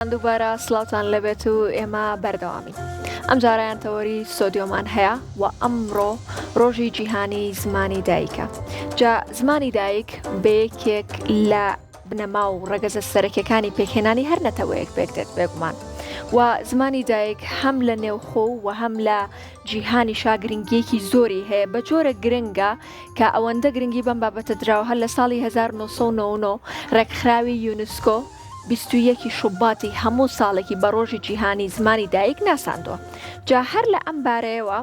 دووبارە سڵاوتان لێبێت و ئێمە بەردەوامین. ئەمجارەیان تەوەری ستۆدیۆمان هەیە و ئەمڕۆ ڕۆژی جیهانی زمانی دایکە. جا زمانی دایک بە یەکێک لە بنەما و ڕەگەزە سەرەکیەکانی پێکهێنانی هەر نەتەوەیەک پێک دێت بێگومان و زمانی دایک هەم لە نێوخۆ و هەم لە جیهانیشا گرنگیەکی زۆری هەیە بە جۆرە گرنگە کە ئەوەندە گرنگی بەم بابەتە دراوە هەر لە ساڵی 1999 ڕێکخراوی یونسکۆ 21 ی شوباتی هەموو ساڵێکی بە ڕۆژی جیهانی زمانی دایک ناساندووە. جا هەر لە ئەم بارەیەوە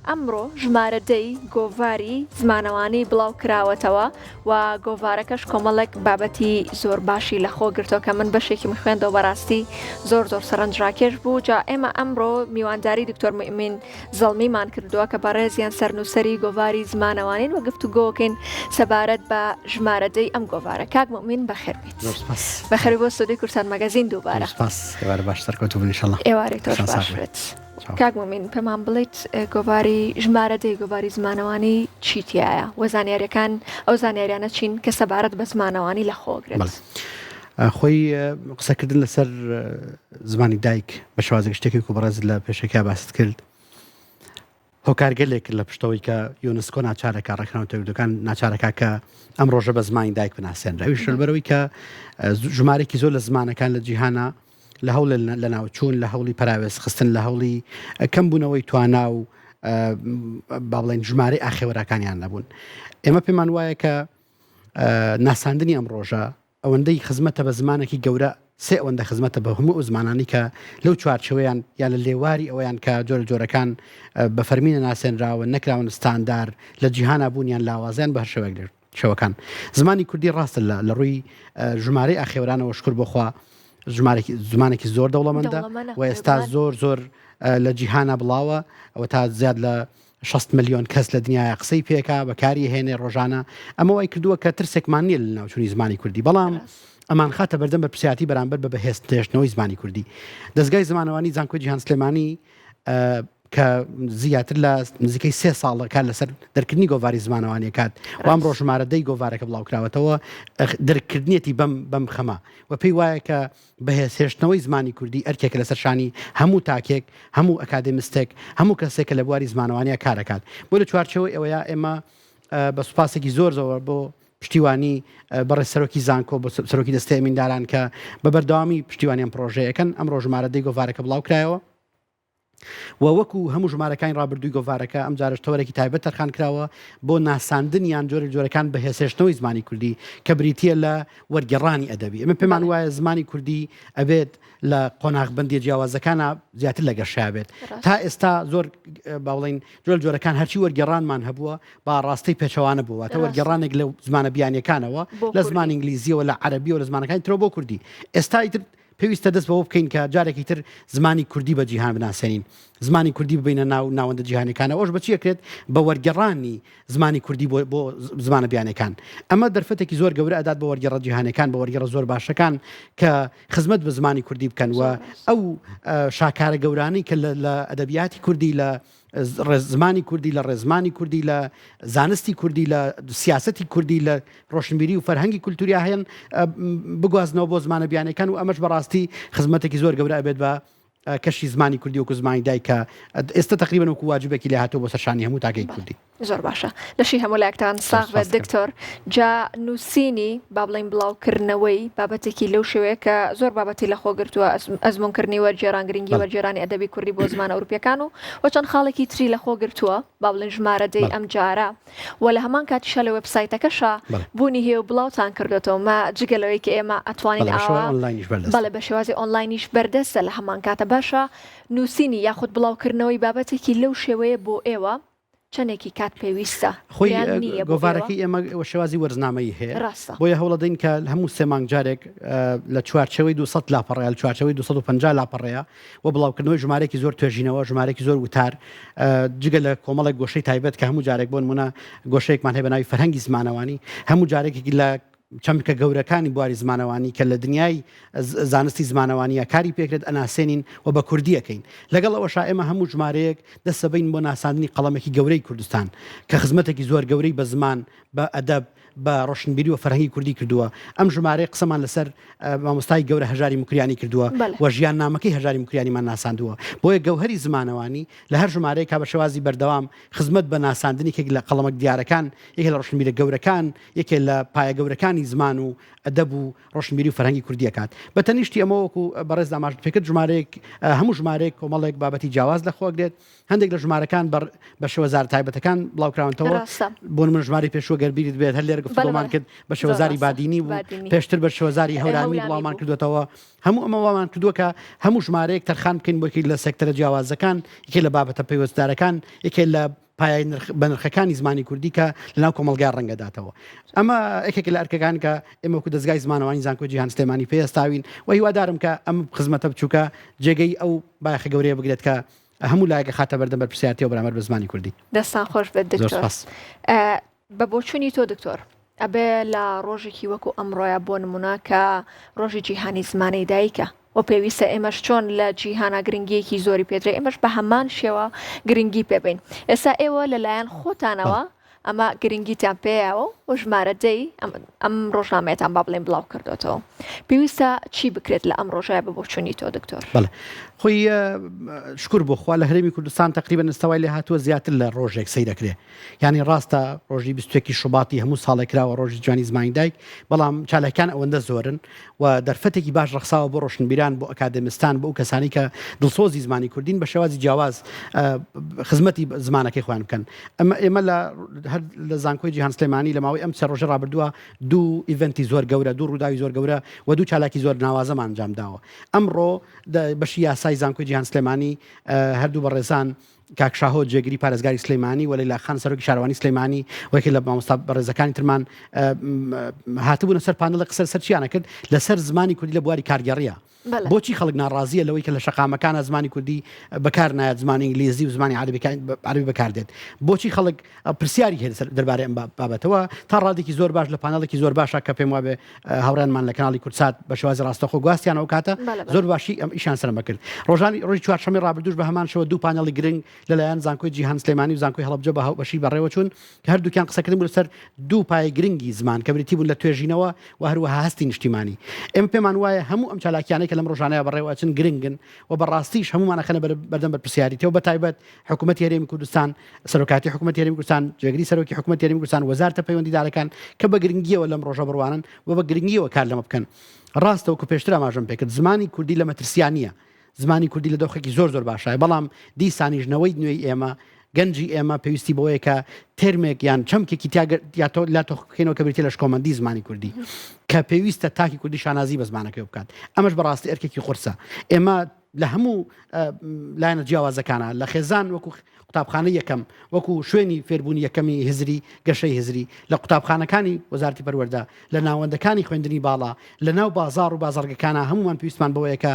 ئەمڕۆ ژمارە دەی گۆڤاری زمانەوانی بڵاو کراوەتەوە و گۆڤارەکەش کۆمەڵێک بابەتی زۆر باشی لە خۆ گرتووە کە من بەشێکیم خوێندەوە بەڕاستی زۆر زۆر سەرنجڕاکێش بوو. جا ئێمە ئەمڕۆ میوانداری دکتۆر موئمین زەڵمیمان کردووە کە بەڕێزیان سەرنووسەری گۆڤاری زمانەوانین و گفتوگۆکەین سەبارەت بە ژمارە دەی ئەم گۆڤارە. کاک موئمین بەخێر بێیت. زۆر سپاس. بەخێر بۆ ستۆدیۆی کوردستان مەگەزین دووبارە. زۆر سپاس. ئێوارە باش سەرکەوتوو بن ئینشەڵا. ئێوارەی تۆش باش بێت. کاک مومین پێمان بڵیت گۆڤاری ژمارە دەی گۆڤاری زمانەوانی چی تایە و زانیاریەکان ئەو زانیاریانە چین کە سەبارەت بە زمانەوانی لە خۆگرێت؟ خۆی قسەکردن لەسەر زمانی دایک بە شێوازێک شتێکی و بەڕێز لە پێشەکە باست کرد هۆکارگەلێک لە پشتەوەی کە یۆنسکۆ ناچارەکە ڕێکخراوە تەویدەکان ناچارەکە کە ئەم ڕۆژە بە زمانی دایک بناسێنرا ئەویش لەبەرەوەی کە ژمارێکی زۆر لە زمانەکان لە جیهانە لە هەوڵ لەناوچوون لە هەوڵی پەراوێز خستن لە هەوڵی کەم بوونەوەی توانا و با بڵێن ژمارەی ئاخێوەرەکانیان نەبوون ئێمە پێمان وایە کە ناساندنی ئەم ڕۆژە ئەوەندەی خزمەتە بە زمانێکی گەورە سێ ئەوەندە خزمەتە بە هەموو ئەو زمانانەی کە لەو چوارچێوەیان یا لە لێواری ئەوەیان کە جۆرە جۆرەکان بە فەرمی نەناسێنراون نەکراون ستاندار لە جیهانا بوونیان لاوازیان بە هەر شێوەیەک لە شێوەکان زمانی کوردی ڕاستە لە لە ڕووی ژمارەی ئاخێوەرانەوە شکر بۆ خوا ژمارێکی زمانێکی زۆر دەوڵەمەندە دەوڵەمەنە و ئێستا بێگومان. زۆر زۆر لە جیهانا بڵاوە ئەوە تا زیاد لە 60 ملیۆن کەس لە دنیایا قسەی پێکا بەکاری هێنێ ڕۆژانە ئەمە وای کردووە کە ترسێکمان نییە لە ناوچوونی زمانی کوردی بەڵام ئەمان خاتە بەردەم بەرپرسیارەتی بەرامبەر بە بەهێز هێشتنەوەی زمانی کوردی دەزگای زمانەوانی زانکۆی جیهان سلێمانی کە زیاتر لە نزیکەی سێ ساڵە کار لەسەر دەرکردنی گۆڤاری زمانەوانی کات وام ڕۆژمارە دەی گۆڤارەکە بڵاوکراوەتەوە دەرکردنیەتی بەم بەم خەمە و پێی وایە کە بەهێزهێشتنەوەی زمانی کوردی ئەرکێکە لەسەر شانی هەموو تاکێک، هەموو ئەکادێمستێک، هەموو کەسێک کە لە بواری زمانەوانیا کار ئەکات. بۆ لە چوارچێوەی ئەوەیا ئێمە بە سوپاسێکی زۆر زۆر بۆ پشتیوانی بەڕێز سەرۆکی زانکۆ، بۆ سەرۆکی دەستەی ئەمینداران کە بە بەردەوامی پشتیوانی ئەم پڕۆژەیە ئەکەن، ئەمڕۆ ژمارە دەی گۆڤارەکە بڵاو کرایەوە. و وەکو هەموو ژمارەکانی ڕابردووی گۆڤارەکە ئەمجارەش تەوەرێکی تایبەت تەرخان کراوە بۆ ناساندن یان جۆرە جۆرەکان بەهێزهێشتنەوەی زمانی کوردی کە بریتییە لە وەرگێڕانی ئەدەبی. ئێمە پێمان وایە زمانی کوردی ئەبێت لە قۆناغبەندیە جیاوازەکانا زیاتر لە گەشەیا بێت. تا ئێستا زۆر با بڵێین جۆرە جۆرەکان هەرچی وەرگێڕانمان هەبووە با ڕاستەی پێچەوانە بووە واتە وەرگێڕانێک لە زمانە بیانیەکانەوە لە زمانی ئینگلیزیەوە لە عەرەبیەوە لە زمانەکانی ترەوە بۆ کوردی ئێستا ئیتر پێویستە دەست بەوە بکەین کە جارێکی تر زمانی کوردی بە جیهان بناسێنین، زمانی کوردی ببەینە ناو ناوەندە جیهانیەکانەوە، ئەوەش بە چی ئەکرێت؟ بە وەرگێڕانی زمانی کوردی بۆ بۆ زمانە بیانیەکان. ئەمە دەرفەتێکی زۆر گەورە ئەدات بە وەرگێڕە جیهانیەکان، بە وەرگێڕە زۆر باشەکان کە خزمەت بە زمانی کوردی بکەن و ئەو شاکارە گەورانەی کە لە ئەدەبیاتی کوردی لە زمانی کوردی لە ڕێزمانی کوردی لە زانستی کوردی لە سیاسەتی کوردی لە ڕۆشنبیری و فەرهەنگی کولتوریا هەیەن بگوازنەوە بۆ زمانە بیانەکان و ئەمەش بەڕاستی خزمەتێکی زۆر گەورە ئەبێت بە کەشی زمانی کوردی وەکو زمانی دایکە ئێستا تقریبا وەکو واجبێکی لێ هاتووە بۆ سەرشانی هەموو تاکەی کوردی. زۆر باشە لەشی هەموو لایەکتان ساغ بێت دکتۆر جا نووسینی با بڵێین بڵاوکردنەوەی بابەتێکی لەو شێوەیە کە زۆر بابەتی لەخۆ گرتووە ئەزمونکردنی وەرگێڕان گرنگی وەرگێرانی ئەدەبی کوردی بۆ زمانە ئەوروپیەکان و و چەند خاڵێکی تری لەخۆ گرتووە با بڵێن ژمارە دەی ئەم جارە و لە هەمان کاتیشا لە وێبسایتەکەشا بوونی هەیە و بڵاوتان کردوێتەوە مە جگە لەوەی کە ئێمە ئەتوانین ئاوا بەڵێ بە شێوازی ئۆنلاینیش بەردەستە لە هەمان کاتە باشە نووسینی یاخود بڵاوکردنەوەی بابەتێکی لەو شێوەیە بۆ ئێوە چەندێکی کات پێویستە خۆی یان نییە بۆ ئێوە؟ گۆڤارەکەی ئێمە شێوازی وەرزنامەیی هەیە ڕاستە. بۆیە هەوڵەدەین کە هەموو سێ مانگ جارێک لە چوارچێوەی 200 لاپەڕەیە لە چوارچێوەی 250 لاپەڕەیە و بڵاوکردنەوەی ژمارەیەکی زۆر توێژینەوە ژمارەیەکی زۆر وتار جگە لە کۆمەڵێک گۆشەی تایبەت کە هەموو جارێک بۆ نمونە گۆشەیەکمان هەیە بە ناوی فەرهەنگی زمانەوانی هەموو جارێک لە چەمکە گەورەکانی بواری زمانەوانی کە لە دنیای زانستی زمانەوانییە کاری پێکرێت ئەناسێنین و بە کوردی ئەکەین. لەگەڵ ئەوەشا ئێمە هەموو ژمارەیەک دەست ئەبەین بۆ ناساندنی قەڵەمێکی گەورەی کوردستان کە خزمەتێکی زۆر گەورەی بە زمان، بە ئەدەب، بە ڕۆشنبیری و فەرهەنگی کوردی کردووە. ئەم ژمارەیە قسەمان لەسەر مامۆستای گەورە هەژاری موکریانی کردووە و ژیاننامەکەی هەژاری موکریانیمان ناساندووە. بۆیە گەوهەری زمانەوانی لە هەر ژمارەیەکا بە شێوازی بەردەوام خزمەت بە ناساندنی یەکێک لە قەڵەمە دیارەکان، یەکێک لە ڕۆشنبیرە گەورەکان، یەکێ لە پایە گەورەکانی زمان و ئەدەب و ڕۆشنبیری و فەرهەنگی کوردی ئەکات. بە تەنیشتی ئەمەوە وەکو بەڕێز ئاماژەت پێکرد ژمارەیەک هەموو ژمارەیەک کۆمەڵێک بابەتی جیاواز لە خۆ ئەگرێت. هەندێک لە ژمارەکان بە بە شێوەزارە تایبەتەکان بڵاوکراونەتەوە. ڕاستە. بۆ نمونە ژمارەی پێشوو گەر بیرت بێت هەر لێرە بەڵێ گفتوگۆمان بەڵێ کرد بە زۆر شێوەزاری ڕاستە. بادینی بوو، بادینی. پێشتر بە شێوەزاری هەورامی هەورامی بڵاومان بوو. کردووەتەوە. هەموو ئەمە وامان کردووە کە هەموو ژمارەیەک تەرخان بکەین بۆ یەکێک لە سێکتەرە جیاوازەکان، یەکێک لە بابەتە پەیوەستدارەکان، یەکێک لە پایە نرخ بەنرخەکانی زمانی کوردی کە لەناو کۆمەڵگا ڕەنگەداتەوە. ئەمە یەکێکە لە ئەرکەکان کە ئێمە وەکو دەزگای زمانەوانی زانکۆی جیهان سلێمانی پێی هەستاوین و هیوادارم کە ئەم خزمەتە بچووکە جێگەی ئەو بایەخە گەورەیە بگرێت کە هەموو لایەک ئەخاتە بەردەم بەرپرسیارەتیەوە بەرامبەر بە زمانی کوردی. دەستان خۆش بێت زۆر دکتۆر. سپاس. بە بۆچوونی تۆ دکتۆر ئەبێ لە ڕۆژێکی وەکو ئەمڕۆیە بۆ نمونە کە ڕۆژی جیهانی زمانی دایکە و پێویستە ئێمەش چۆن لە جیهانا گرنگیەکی زۆری پێدرێ ئێمەش بە هەمان شێوە گرنگی پێبین ئێستا ئێوە لەلایەن خۆتانەوە ئەمە گرنگیتان پێیاوە و ژمارە دەی ئەم ڕۆژنامەیەتان با بڵێن بڵاو کردوێتەوە پێویستە چی بکرێت لە ئەم ڕۆژای بە بۆچوونی تۆ دکتۆر؟ بەڵێ خۆی شکر بۆ خوا لە هەرێمی کوردستان تقریبا ئێستا وای لێ هاتووە زیاتر لە ڕۆژێک سەیرەکرێ یانی ڕاستە ڕۆژی 21 شوباتی هەموو ساڵێک کراوە ڕۆژی جوانی زمانی دایک بەڵام چالاکان ئەوەندە زۆرن و دەرفەتێکی باش ڕەخساوە بۆ ڕۆشنبیران بۆ ئەکادێمستان بۆ ئەو کەسانی کە دڵسۆزی زمانی کوردین بە شێوازی جیاواز خزمەتی زمانەکەی خۆیان بکەن ئەمە ئێمە لە هەر لە زانکۆی جیهان سلێمانی لە ماوەی ئەم سێ ڕۆژە ڕابردووە دوو event ی زۆر گەورە دوو ڕووداوی زۆر گەورە و دوو چالاکی زۆر ناوازەمان ئەنجام داوە ئەمڕۆ بەشی یاسای زانکۆی جیهان سلێمانی هەردوو بەڕێزان کاک شاهۆ جێگری پارێزگاری سلێمانی و لەیلا خان سەرۆکی شارەوانی سلێمانی و یەکێک لە مامۆستا بەڕێزەکانی ترمان هاتبوونە سەر پانێڵی قسە لەسەر چیانە کرد لەسەر زمانی کوردی لە بواری کارگێڕیە بۆچی خەڵک ناڕازیە لەوەی کە لە شەقامەکانە زمانی کوردی بەکار نایەت زمانی ئینگلیزی و زمانی عەربی بەکاردێت بۆچی خەڵک پرسیاری هەیە دەربارەی ئەم بابەتەوە تا ڕادێکی زۆر باش لە پانێڵێکی زۆر باشە کە پێم وابێ هاوڕێیانمان لە کەناڵی کوردسات بە شێوازی ڕاستەخۆ گواستیان ئەو کاتە زۆر باشی ئەم ئیشان سەرمە کرد ڕۆژانی ڕۆژی چوارشەمی ڕابردوش بە هەمان شێوە دوو پانێڵی گرنگ لەلایەن زانکۆی جیهان سلێمانی و زانکۆی هەڵەبجە بە هاوبەشی بەڕێوەچوون کە هەردووکیان قسەکردن بوو لەسەر دوو پایەی گرنگی زمان کە بریتی بوون لە توێژینەوە و هەروەها هەستی نیشتیمانی. ئێمە پێمان وایە هەموو ئەم چالاکیانەی کە لەم ڕۆژانەیا بەڕێوە ئەچن گرنگن و بە ڕاستیش هەموومان ئەخەنە بەردەم بەرپرسیاریتەوە بە تایبەت حکوومەتی هەرێمی کوردستان، سەرۆکایەتی حکوومەتی هەرێمی کوردستان، جێگری سەرۆکی حکوومەتی هەرێمی کوردستان، وەزارەتە پەیوەندیدارەکان کە بە گرنگییەوە لەم ڕۆژە بڕوانن و بە گرنگییەوە کار لەمە بکەن. ڕاستە وەکو پێشتر ئاماژەم پێکرد زمانی کوردی لە مەترسیا نییە، زمانی کوردی لە دۆخێکی زۆر زۆر باشایە، بەڵام دیسانیش نەوەی نوێی ئێمە، گەنجی ئێمە پێویستی بەوەیە کە تێرمێک یان چەمکێکی تیا یا تۆ لا تۆخ بکەینەوە کە بریتیە لە شکۆمەندی زمانی کوردی کە پێویستە تاکی کوردی شانازی بە زمانەکەی بکات. ئەمەش بەڕاستی ئەرکێکی قورسە. ئێمە لە هەموو لایەنە جیاوازەکانە لە خێزان وەکو قوتابخانەی یەکەم وەکو شوێنی فێربوونی یەکەمی هزری گەشەی هزری لە قوتابخانەکانی وەزارەتی پەروەردە لە ناوەندەکانی خوێندنی باڵا لە ناو بازاڕ و بازاڕگەکانە هەمومان پێویستمان بەوەیە کە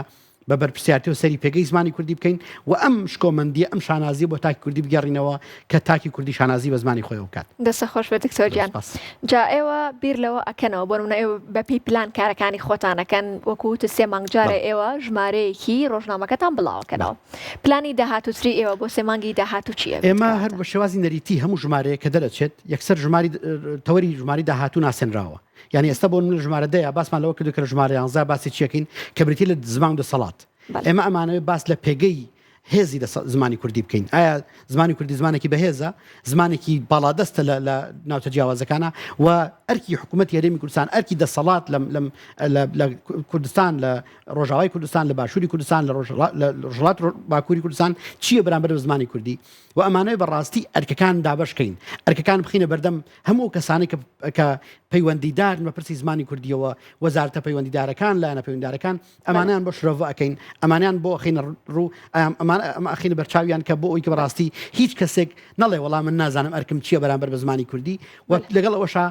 بە بەرپرسیارتیەوە سەیری پێگەی زمانی کوردی بکەین و ئەم شکۆمەندیە ئەم شانازیە بۆ تاکی کوردی بگێڕینەوە کە تاکی کوردی شانازی بە زمانی خۆیەوە بکات. دەستت خۆش بێت دکتۆر گیان. جا ئێوە بیر لەوە ئەکەنەوە بۆ نمونە ئێوە بە پێی پلان کارەکانی خۆتان ئەکەن وەکو وتت سێ مانگ جارێ ئێوە ژمارەیەکی ڕۆژنامەکەتان بڵاوەکەنەوە پلانی داهاتووتری ئێوە بۆ سێ مانگی داهاتوو چییە؟ ئێمە هەر بە شێوازی نەریتی هەموو ژمارەیەک کە دەرەچێت یەکسەر ژماری تەوەری ژماری داهاتوو ناسێنراوە یانی ئێستا بۆ نمونە ژمارە دەیە باسمان لەوە کردو کە لە ژمارە یانزە باسی چیەکەین کە بریتی لە زمان و دەسەڵات ئێمە ئەمانەوێت باس لە پێگەی هێزی زمانی کوردی بکەین ئایا زمانی کوردی زمانێکی بەهێزە زمانێکی باڵادەستە لە ناوچە جیاوازەکانە و ئەرکی حکوومەت هەرێمی کوردستان ئەرکی دەسەڵات لەم لەم لە کوردستان لە ڕۆژاوای کوردستان لە باشووری کوردستان لە ڕۆژهەڵات باکووری کوردستان چییە بەرامبەر بە زمانی کوردی و ئەمانەوێ بەڕاستی ئەرکەکان دابەشکەین ئەرکەکان بخینە بەردەم هەموو ئەو کەسانەی کە کە پەیوەندیدارن بە پرسی زمانی کوردیەوە وەزارتە پەیوەندیدارەکان لایەنە پەیوەندیدارەکان ئەمانیان بۆ شرۆڤە ئەەکەین ئەمانیان بۆ ئەخینە ڕوو ئەمان ئەمە ئەخینە بەرچاویان کە بۆ ئەوی کە بەڕاستی هیچ کەسێک نەڵێ وەڵام من نازانم ئەرکم چییە بەرامبەر بە زمانی کوردی و لەگەڵ ئەوەشا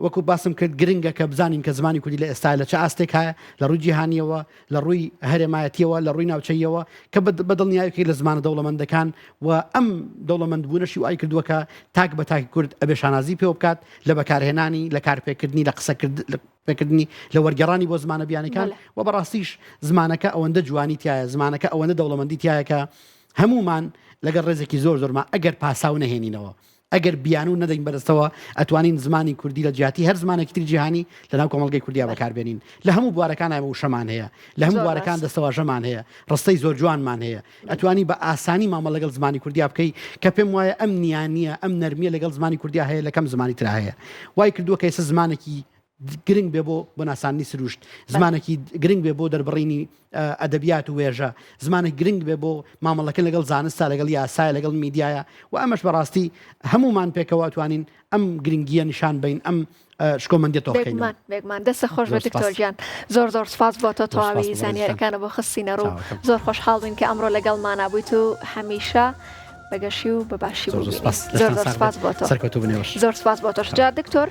وەکو باسم کرد گرنگە کە بزانین کە زمانی کوردی لە ئێستا لە چ ئاستێک هەیە لە ڕووی جیهانیەوە لە ڕووی هەرێمایەتیەوە لە ڕووی ناوچەیەوە کە بە دڵنیایەکی لە زمانە دەوڵەمەندەکان و ئەم دەوڵەمەند بوونەشی وای کردووە کە تاک بە تاکی کورد ئەبێ شانازی پێوە بکات لە بەکارهێنانی لە کارپێکردنی لە قسەکردنی لە وەرگێڕانی بۆ زمانە بیانەکان و بەڕاستیش زمانەکە ئەوەندە جوانی تایە زمانەکە ئەوەندە دەوڵەمەندی تایە کە هەمومان لەگەڵ ڕێزێکی زۆر زۆرما ئەگەر پاساو نەهێنینەوە. ئەگەر بیانوو نەدەین بەدەستەوە ئەتوانین زمانی کوردی لە جیاتی هەر زمانێکی تری جیهانی لە ناو کۆمەڵگەی کوردیا بەکاربێنین. لە هەموو بوارەکان ئێمە وشەمان هەیە، لە هەموو بوارەکان دەستەواژەمان هەیە، ڕستەی زۆر جوانمان هەیە. ئەتوانی بە ئاسانی مامەڵە لەگەڵ زمانی کوردیا بکەی کە پێم وایە ئەم نیانییە، ئەم نەرمییە لەگەڵ زمانی کوردیا هەیە لە کەم زمانی ترا هەیە. وای کردووە کە ئێستا زمانێکی گرنگ بێ بۆ بۆ ناساندنی سروشت، زمانێکی گرنگ بێ بۆ دەربڕینی ئەدەبیات و وێژە، زمانێک گرنگ بێ بۆ مامەڵەکردن لەگەڵ زانستا، لەگەڵ یاسایە، لەگەڵ میدیایە و ئەمەش بەڕاستی هەموومان پێکەوە ئەتوانین ئەم گرنگییە نیشان بەین، ئەم شکۆمەندیە تۆ بخەینەوە. بێگومان بێگومان دەستت خۆش بێت دکتۆر گیان زۆر زۆر سپاس بۆ تۆ تەواوی زانیاریەکانە بۆ خستینە ڕوو زۆر خۆشحاڵ بووین کە ئەمڕۆ لەگەڵمانا بوویت و هەمیشە بە گەشی و بە باشی ببینین زۆر زۆر سپاس بۆ تۆ زۆر سپاس بۆ تۆش جا دکتۆر.